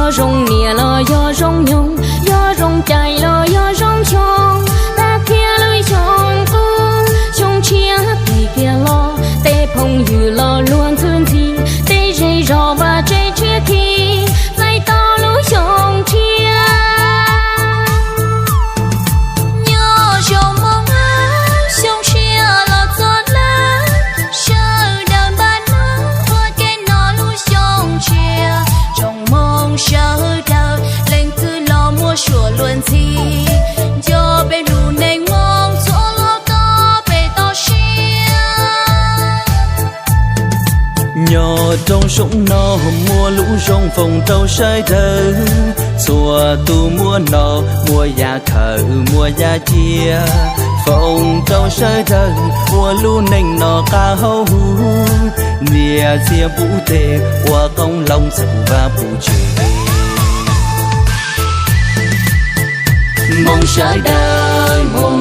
Zoo niam los yog zoo nyoog, yog zoo cai los yog zoo xyoo, tag kiag lub xyoo qub xyoo tshiab tim kiag los, tej phooj ywg los luag ntxhi ntxhi, tej zej zos vaj tse tshiab khi, txais tau lub xyoo tshiab. Nyob zoo moo xyoo tshiab los txog lawm, sawv daws npaj hnub ua ke no lub xyoo tshiab. Tsoom moo sawv daws leej twg los muaj suam luag ntxhi, nco peb lub neej moo txhua lo toj peb toj siab. Nyob roob zoo no muaj lub zoo foom rau sawv daws, txhua tus muaj hno muaj yam khawm muaj yam cia, foom rau sawv daws ua lub neej no qab hauv huv, niam txiv pub teg ua qoob loo txhawb vaj pub tsev. Moo sawv daws moo,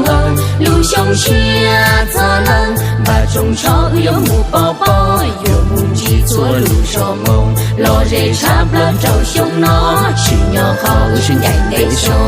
lub xyoo tshiab txog lawm, npaj tsoos tsho wb yuav mus pov pob, yuav mus ntsib txhua lub zos moo, los ze tshaj plaws rau xyoo no, tsim nyog qhov wb sib ncaim ntev xyoo.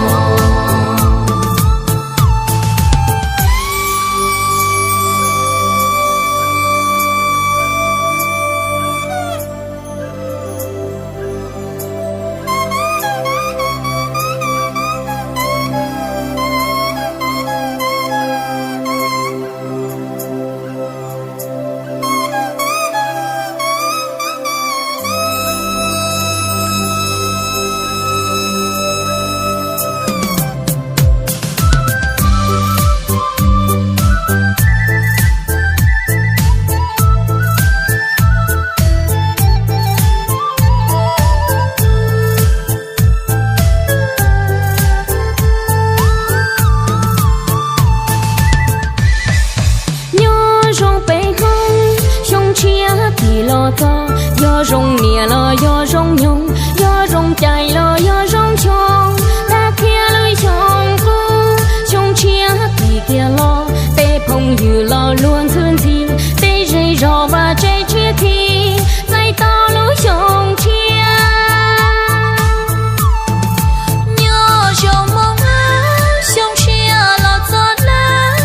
Nyob zoo peb Hmoob, xyoo tshiab tim los txog, yog zoo niam los yog zoo nyoog, yog zoo cai los yog zoo xyoo, tag kiag lub xyoo qub xyoo tshiab tim kiag los, tej phooj ywg los luag ntxhi ntxhi, tej zej zos vaj tse tshiab khi, txais tau lub xyoo tshiab. Nyob zoo moo, xyoo tshiab los txog lawm,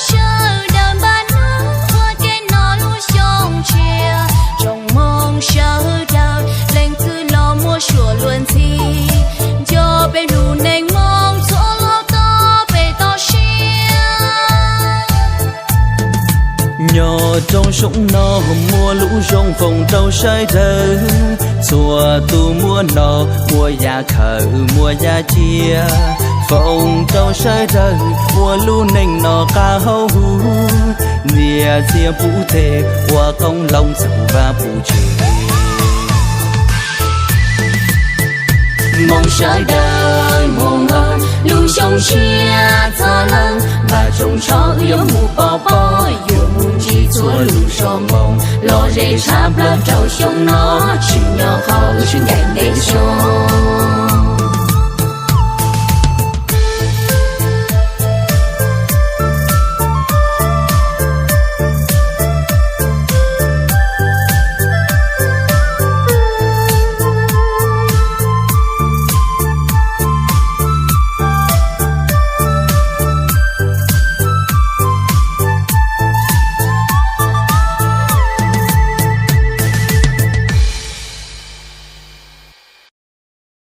sawv daws npaj hnub ua ke no lub xyoo tshiab. Tsoom moo sawv daws leej twg los muaj suam luag ntxhi, nco peb lub neej moo txhua lo toj peb toj siab. Nyob roob zoo no muaj lub zoo foom rau sawv daws, txhua tus muaj hno muaj yam khawm muaj yam cia, foom rau sawv daws ua lub neej no qab hauv huv, niam txiv pub teg ua qoob loo txhawb vaj pub tsev. Moo sawv daws moo, lub xyoo tshiab txog lawm, npaj tsoos tsho wb yuav mus pov pob, yuav mus ntsib txhua lub zos moo, los ze tshaj plaws rau xyoo no, tsim nyog qhov wb sib ncaim ntev xyoo.